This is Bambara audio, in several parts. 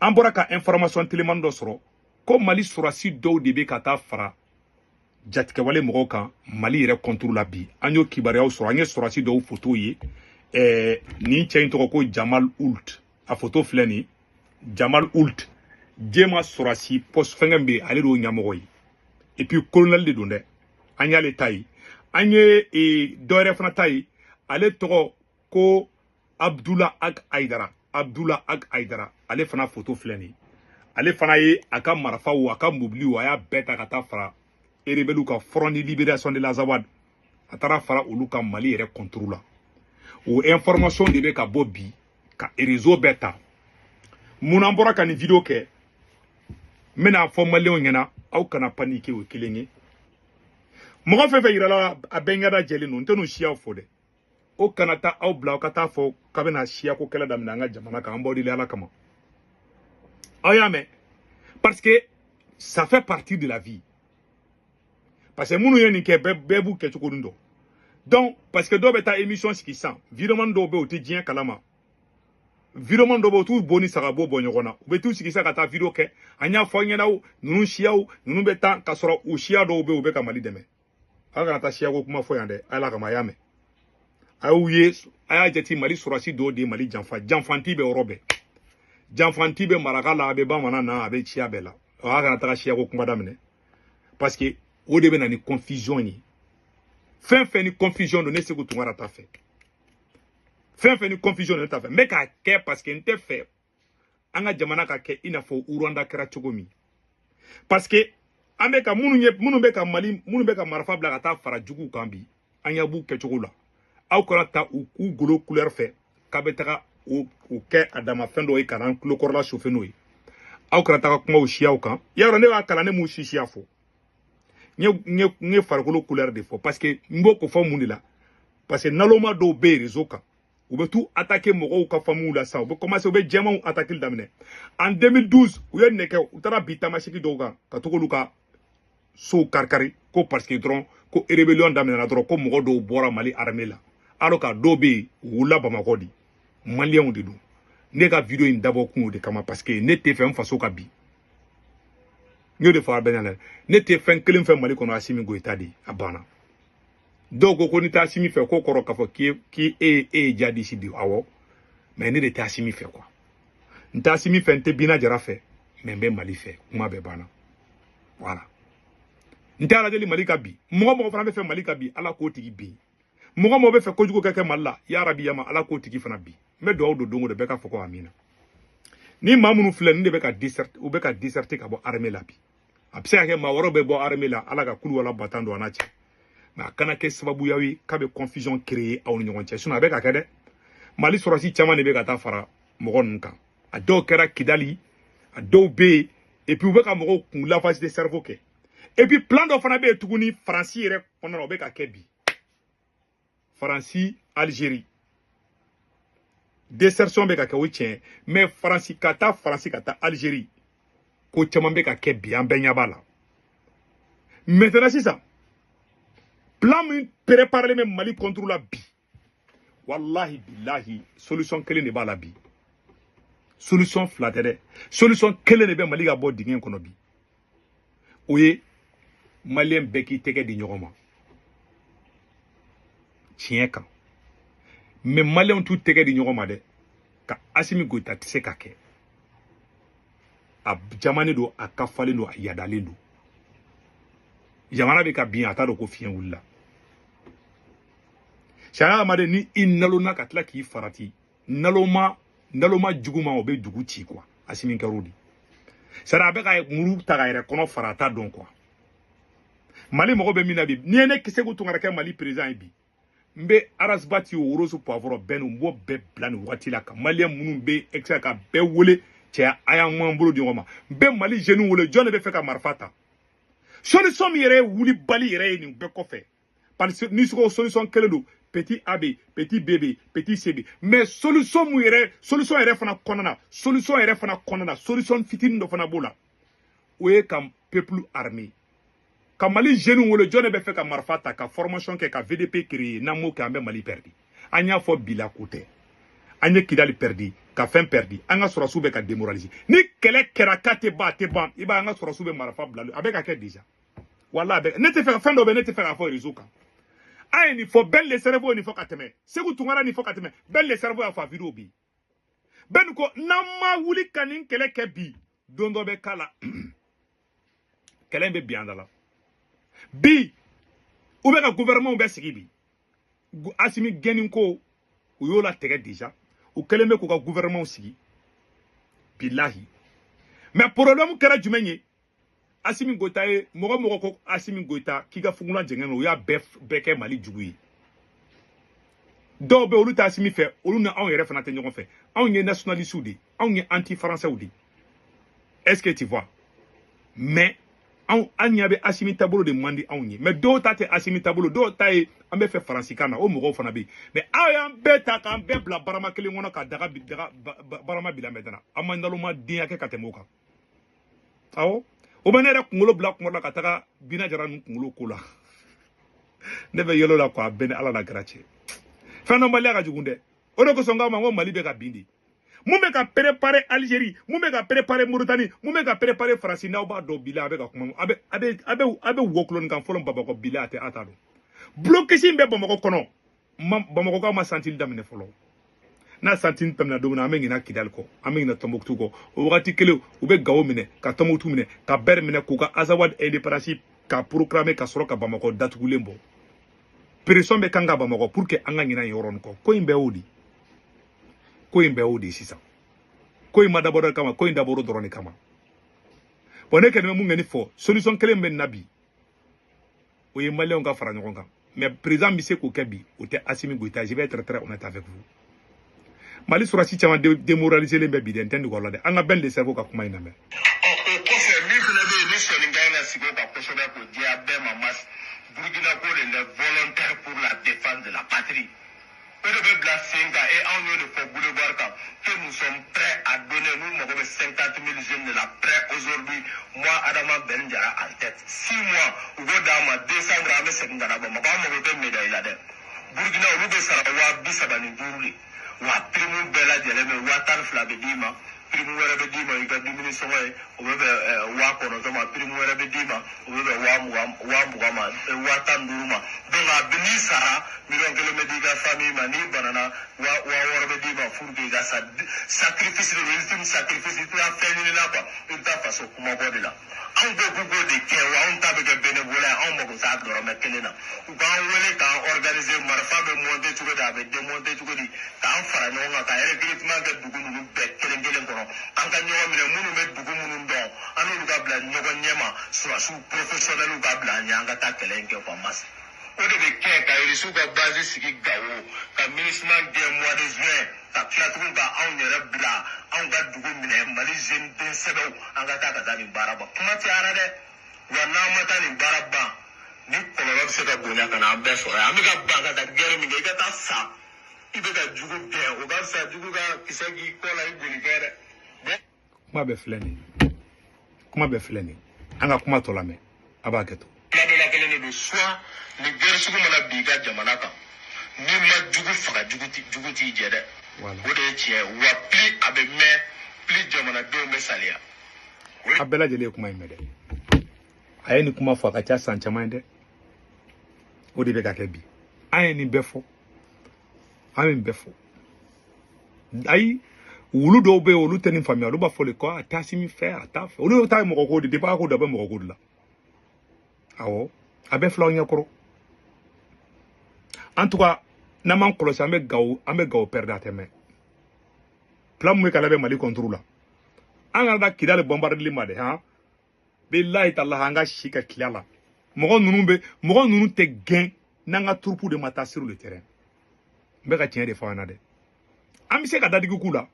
An bɔra ka information telimani dɔ sɔrɔ ko Mali sɔrɔdasi dɔw de bɛ ka taa fara jatigɛwale mɔgɔw kan Mali yɛrɛ contre la bi. An y'o kibaruyaw sɔrɔ, an ye sɔrɔdasi dɔw photo ye. Nin cɛ in tɔgɔ ko Jamal Ould, a photo filɛ nin. Jamal Ould, Jema sɔrɔdasi poste fɛngɛ bɛ yen, ale de y'o ɲɛmɔgɔ ye. Et puis colonel de don dɛ. An y'ale ta ye. An ye dɔ wɛrɛ fana ta ye, ale tɔgɔ ko Abdullah Ag Aidara. Abdullah Ag Aidara, ale fana photo filɛ nin. Ale fana ye a ka marifaw, a ka mobiliw, a y'a bɛɛ ta ka taa fara rebelle ka Front de Libération de l'Azawad. A taara fara olu ka Mali yɛrɛ contre la. O information de bɛ ka bɔ bi ka réseau bɛɛ ta. Mun an bɔra ka nin vidéo kɛ? N bɛna fɔ maliyɛnw ɲɛna, aw kana paniquer. O ye kelen ye. Mɔgɔ fɛn fɛn yirala, a bɛɛ ɲɛda jɛlen don. N tɛ n'u siyaw fɔ dɛ. O kana taa aw bila aw ka taa fɔ k'a bɛna siyako kɛlɛ daminɛ an ka jamana kan. An b'aw deli Ala kama, aw y'a mɛn, parce que ça fait partie de la vie. Parce que minnu ye nin kɛ, bɛɛ bɛɛ b'u kɛcogo dɔn. Donc parce que dɔw bɛ taa émission sigi sisan, vidéoman dɔw bɛ yen, u tɛ diɲɛ kalama. Vidéoman dɔw bɛ yen, u t'u bo ni sagabo bɔ ɲɔgɔn na. U bɛ t'u sigi sisan ka taa vidéo kɛ: an y'a fɔ aw ɲɛna o, ninnu siyaw ninnu bɛ taa ka sɔrɔ u siya dɔw bɛ yen, u bɛ ka Mali dɛmɛ. Aw kana taa siyako kuma fɔ yan dɛ, Ala kama. A y'a mɛn, a y'u ye, a y'a jate, Mali sɔrɔdasi dɔw de ye Mali janfa. Janfanti bɛ yɔrɔ bɛɛ, janfanti bɛ maraka la, a bɛ bamanan na, a bɛ siya bɛɛ la. A kana taga siyako kuma daminɛ, parce que o de bɛ na ni confusion ye. Fɛn fɛn ni confusion don, ne Segu Tunkara t'a fɛ. Fɛn fɛn ni confusion don, ne t'a fɛ. N bɛ k'a kɛ parce que n tɛ fɛ an ka jamana ka kɛ i n'a fɔ Rwanda kɛra cogo min. Parce que an bɛ ka minnu ye, minnu bɛ ka Mali, minnu bɛ ka marifa bila ka taa fara juguw kan bi, an ɲɛ b'u kɛcogo la. Aw kana ta u golo couleur fɛ k'a bɛ taga o kɛ a dama fɛn dɔ ye ka n'an tulokɔrɔla chauffer n'o ye. Aw kana taga kuma o siyaw kan. Yarɔ, ne b'a kalan, ne m'u si siya fɔ. N ye farikolo couleur de fɔ, parce que n b'o ko fɔ mun de la? Parce que naloma dɔw bɛ yen réseau kan, u bɛ t'u attaquer mɔgɔw ka famille la sisan. U bɛ commencer, u bɛ jɛmanw attaquer daminɛ. En 2012, u ye nin kɛ, u taara bi tamaseki dɔw kan ka to k'olu ka sow kari-kari, ko parce que dɔrɔn ko rébellion daminɛna dɔrɔn, ko mɔgɔ dɔw bɔra Mali armée la, alors que dɔw bɛ yen, u wulila Bamakɔ de, maliyɛnw de don. Ne ka vidéo in dabɔ kun o de kama, parce que ne tɛ fɛ n faso ka bin. N y'o de fɔ a bɛɛ ɲɛna, ne tɛ fɛn kelen fɛ Mali kɔnɔ, Asimi Goyita de, a banna. Dɔw ko ko ni tɛ Asimi fɛ, k'o kɔrɔ k'a fɔ k'i e ye jihadiste de ye. Awɔ, mais ne de tɛ Asimi fɛ quoi. N tɛ Asimi fɛ, n tɛ Bina Jara fɛ, mais n bɛ Mali fɛ. Kuma bɛɛ banna. Voilà. N tɛ Ala deli Mali ka bi. Mɔgɔ mɔgɔ fana bɛ fɛ Mali ka bi, Ala k'o tigi bin. Mɔgɔ mɔgɔ bɛ fɛ kojugu ka kɛ Mali la, yarabi yama, Ala k'o tigi fana bi. N bɛ dugawu don don o don, bɛɛ ka fɔ ko amina. Ni maa minnu filɛ nin de bɛ ka désert, u bɛ ka déserter ka bɔ armée la bi. A bɛ se ka kɛ maa wɛrɛw bɛ bɔ armée la, Ala ka kulu wala batan don a n'a cɛ. Mais a kana kɛ sababuya ye k'a bɛ confusion créer aw ni ɲɔgɔn cɛ. Sinon a bɛ ka kɛ dɛ. Mali sɔrɔdasi caman de bɛ ka taa fara mɔgɔ ninnu kan. A dɔw kɛra Kidali, a dɔw bɛ yen. Et puis u bɛ ka mɔgɔw kun lavage de cerveau kɛ. Et puis plan dɔ fana bɛ yen tuguni Faransi yɛrɛ kɔnɔna la, o bɛ ka kɛ bi. Faransi, Algérie, désertion bɛ ka kɛ, o tiɲɛ. Mais Faransi ka taa, Faransi ka taa Algérie, ko caman bɛ ka kɛ bi, an bɛɛ ɲɛ b'a la. Maintenant sisan, plan min préparé bɛ Mali contre la bi, wallahi billahi, solution kelen de b'a la bi. Solution fila tɛ dɛ, solution kelen de bɛ Mali ka bɔ dingɛ in kɔnɔ bi. O ye maliyɛn bɛɛ k'i tɛgɛ di ɲɔgɔn ma tiɲɛ kan. Mais maliyɛnw t'u tɛgɛ di ɲɔgɔn ma dɛ. Ka Asimi Goyita tɛ se ka kɛ. A jamanen don, a kafalen don, a yadalen don. Jamana bɛ ka bin, a t'a dɔn ko fiɲɛ wulila. Sariya adamaden, ni i nalona ka tila k'i farati, naloma naloma juguman, o bɛ dugu ci quoi. Asimi kɛr'o de. Sari a bɛ ka muru ta k'a yɛrɛ kɔnɔ fara, a t'a dɔn quoi. Mali mɔgɔ bɛ min na bi, n'i ye ne Segu Tunkara kɛ Mali président ye bi, n bɛ Arasibati o Rose poivron bɛɛ nin, n b'o bɛɛ bila nin waati la, ka maliyɛn minnu bɛ excès ka bɛɛ wele: cɛ, a y'an bolo di ɲɔgɔn ma. N bɛ Mali jeunes wele, jɔn de bɛ fɛ ka marifa ta? Solution min yɛrɛ ye wulibali yɛrɛ ye nin bɛɛ kɔfɛ, parce que ni sɔgɔ solution kelen don, petit A bɛ, petit B bɛ, petit C bɛ. Mais solution mun yɛrɛ, solution yɛrɛ fana kɔnɔna na, solution yɛrɛ fana kɔnɔna na, solution fitinin dɔ fana b'o la, o ye ka peuple armé, ka Mali jeunes wele: jɔn de bɛ fɛ ka marifa ta, ka formation kɛ, ka VDP créer? N'an m'o kɛ, an bɛ Mali perdi. An y'a fɔ bi la, ko tɛ. An ye Kidali perdi. Ka fɛn perdu, an ka sɔrɔsiw bɛ ka démoraliser. Ni kɛlɛ kɛra k'a tɛ ban, a tɛ ban. I b'a ye, an ka sɔrɔsiw bɛ marifa bila, a bɛ ka kɛ déjà. Wala a bɛ ne tɛ fɛ fɛn dɔ bɛ, ne tɛ fɛ k'a fɔ réseau kan. A ye nin fɔ, Ben le cerveau nin fɔ ka tɛmɛ, Segu Tunkara nin fɔ ka tɛmɛ. Ben le cerveau y'a fɔ a vidéo bi. Ben ko n'an ma wuli ka nin kɛlɛ kɛ bi, don dɔ bɛ k'a la, kɛlɛ in bɛ bin an da la. Bi u bɛ ka gouvernement bɛ sigi bi. Asimi gɛnni ko, u y'o latigɛ déjà. U kɛlen bɛ k'u ka gouvernement sigi, bilahi. Mais problème kɛra jumɛn ye? Asimi Goïta ye mɔgɔ mɔgɔ ko Asimi Goïta k'i ka fugula jɛngɛ, u y'a bɛɛ kɛ Mali jugu ye. Dɔw bɛ, olu tɛ Asimi fɛ, olu ni anw yɛrɛ fana tɛ ɲɔgɔn fɛ. Anw ye nationalistes de ye, anw ye anti français de ye, est-ce que tu vois? Mais anw, an ɲɛ bɛ Asimi taabolo de man di anw ye. Mais dɔw ta tɛ Asimi taabolo, dɔw ta ye an bɛ fɛ Faransi kan na, o mɔgɔw fana bɛ yen. Mais aw y'an bɛɛ ta k'an bɛɛ bila barama kelen kɔnɔ, ka daga daga barama bila maintenant. An ma naloma denya kɛ ka tɛmɛ o kan. Awɔ, o bɛ ne yɛrɛ kunkolo bila kuma la ka taga Bina Jara ninnu kunkolo ko la. Ne bɛ yɛlɛ o la quoi. A bɛɛ ni Ala la kɛra cɛ. Fɛn dɔnbaliya ka jugu dɛ. O de kosɔn n k'a ma, n ko Mali bɛ ka bin de. Mun bɛ ka préparer Algérie, mun bɛ ka préparer Mauritanie, mun bɛ ka préparer Faransi, n'aw b'a dɔn bila, a bɛ ka kuma, a bɛ wɔkulɔni kan fɔlɔ Bamakɔ bila, a tɛ a t'a dɔn. Blocus in bɛ Bamakɔ kɔnɔ, Bamakɔkaw ma santili daminɛ fɔlɔ. N'a santili daminɛ don min na, an bɛ ɲinɛ Kidali kɔ, an bɛ ɲinɛ Tɔnbukutu kɔ. O wagati kelen, u bɛ Gawo minɛ, ka Tɔnbukutu minɛ, ka Bɛri minɛ, k'u ka Azawad indépendance ka proclamer, ka sɔrɔ ka Bamakɔ datugulen bɔ. Pression bɛ kan ka Bamakɔ pour que an ka ɲinɛ yen yɔrɔ nin kɔ. Ko in bɛɛ y'o de, ko in bɛɛ y'o de. Sisan ko in ma dabɔ dɔ kama, ko in dabɔra dɔrɔn de kama. Bon, ne kɛlen bɛ mun kɛ ni fɔ, solution kelen bɛ na bi, o ye maliyɛnw ka fara ɲɔgɔn kan. Mais président bɛ se k'o kɛ bi, o tɛ Asimi Goïta. Je vais être très honnête avec vous, Mali sɔrɔsi caman démoralisé len bɛ bi dɛ. N tɛ nin la dɛ. An ka Ben le cerveau ka kuma in lamɛn. Ɔ, o kɔfɛ, min fana bɛ yen, ne sɔnni ka ɲi ka sigi o kan kosɛbɛ k'o jɛya bɛɛ ma, mas Burukina ko de, les volontaires pour la défense de la patrie, o de bɛ bila sen kan. Et anw y'o de fɔ boulevard kan que nous sommes prêts à donner. Nous mago bɛ 50 000 jeunes de la prêts aujourd'hui, moi Adama Ben Jara en tête. 6 mois, u k'o d'an ma, décembre an bɛ segin ka na Bamakɔ. An mago tɛ médaille la dɛ. Burukina, olu bɛ sara 35 000 de wa. Prime bɛɛ lajɛlen bɛ 12 000 bɛ d'i ma, prime wɛrɛ bɛ d'i ma, i ka dumuni sɔngɔ ye, o bɛ bɛn 9000 ma. Prime wɛrɛ bɛ d'i ma, o bɛ bɛn 20 000, 20 000 ma, 15 000 ma. Donc a bɛ n'i sara, 1 million bɛ di i ka famille ma. N'i banana, 6000 bɛ d'i ma pour que i ka sa. Sacrifice de, ultime sacrifice. I tɛ taa fɛn ɲini na quoi, i bɛ taa faso kumabɔ de la. Anw ko k'u k'o de kɛ wa, anw ta bɛ kɛ bénévolat ye. Anw mago t'a dɔrɔmɛ kelen na. U k'an wele k'an organiser, marifa bɛ monter cogo di, a bɛ démonter cogo di, k'an fara ɲɔgɔn kan, ka recrutement kɛ dugu ninnu bɛɛ kelen kelen kɔnɔ. An ka ɲɔgɔn minɛ, minnu bɛ dugu minnu dɔn, an n'olu ka bila ɲɔgɔn ɲɛ ma, sɔrɔsiw professionnels ka bila an ɲɛ, an ka taa kɛlɛ in kɛ quoi. Mas o de bɛ kɛ ka Irisiw ka base sigi Gawo, ka MINUSMA gɛn mois de juin, ka tila tugun ka anw yɛrɛ bila, anw ka dugu minɛ. Mali jeune den sɛbɛw, an ka taa ka taa nin baara ban. Kuma cayara dɛ. Wa n'an ma taa nin baara ban, ni kɔlɔlɔ bɛ se ka bonya ka na an bɛɛ sɔrɔ yan. An bɛ ka ban ka taa guerre min kɛ, i ka taa sa, i bɛ ka jugu gɛn, o ka fisa jugu ka kisɛ k'i kɔ la, i boli kɛ dɛ. Kuma bɛɛ filɛ nin ye, kuma bɛɛ filɛ nin ye. An ka kuma tɔ lamɛn, a b'a kɛ to. Fila dɔ la kelen de don. Soit ni guerre sugu mana bin i ka jamana kan, n'i ma jugu faga, jugu t'i jɛ dɛ. Voilà. O de ye tiɲɛ ye wa. Plus a bɛ mɛn, plus jamanadenw bɛ saliya. A bɛɛ lajɛlen ye kuma in mɛn dɛ. A ye nin kuma fɔ a ka ca san caman ye dɛ. O de bɛ ka kɛ bi. An ye nin bɛɛ fɔ, an ye nin bɛɛ fɔ. Ayi, wulu dɔw bɛ yen, olu tɛ nin faamuya. Olu b'a fɔ de ko a tɛ Asimi fɛ, a t'a fɛ. Olu ta ye mɔgɔ ko de, depuis a ko dɔ bɛ mɔgɔ ko de la. Awɔ, a bɛɛ filɛ aw ɲɛkɔrɔ. En tout cas, n'an m'an kɔlɔsi, an bɛ Gawo, an bɛ Gawo perdre. A tɛ mɛn. Plan mun bɛ ka labɛn Mali contre la, an kana da Kidali bombardeli ma dɛ. Han, bilahi talahi, an ka si ka tila la. Mɔgɔ ninnu bɛ, mɔgɔ ninnu tɛ gɛn n'an ka troupe de ma taa sur le terrain. N bɛ ka tiɲɛ de fɔ an ɲɛna dɛ. An bɛ se ka dadigi k'u la,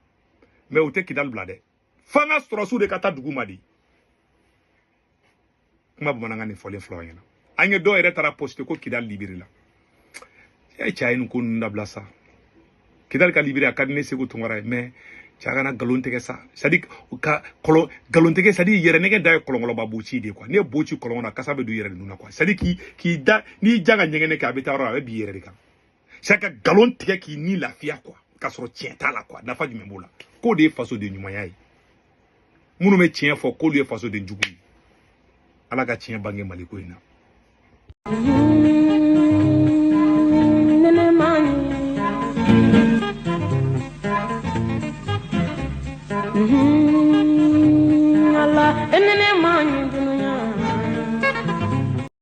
mais u tɛ Kidali bila dɛ. F'an ka sɔrɔsiw de ka taa dugu ma de. Kuma bamanankan nin fɔlen filɛ aw ɲɛna. An ye dɔw yɛrɛ taara poster ko Kidali libéré la. E cɛ, a ye nin ko ninnu dabila sa. Kidali ka libéré, a ka di ne Segu Tunkara ye, mais cɛ, a kana nkalon tigɛ sa. C'est à dire ka kɔlɔn nkalon tigɛ, c'est à dire yɛrɛ nɛgɛ da ye kɔlɔnkɔlɔba boci de quoi. N'i ye bo ci kɔlɔn kɔnɔ, a kasa bɛ don i yɛrɛ de nun na quoi. C'est à dire k'i da, n'i ja ka ɲɛgɛnɛ kɛ, a bɛ taa yɔrɔ la, a bɛ b'i yɛrɛ de kan. C'est à dire ka nkalon tigɛ k'i ni lafiya quoi. k'a sɔrɔ tiɲɛ t'a la quoi. Nafa jumɛn b'o la? K'o de ye fasoden ɲumanya ye. Minnu bɛ tiɲɛ fɔ, k'olu ye fasoden jugu ye. Ala ka tiɲɛ bange Maliko in na.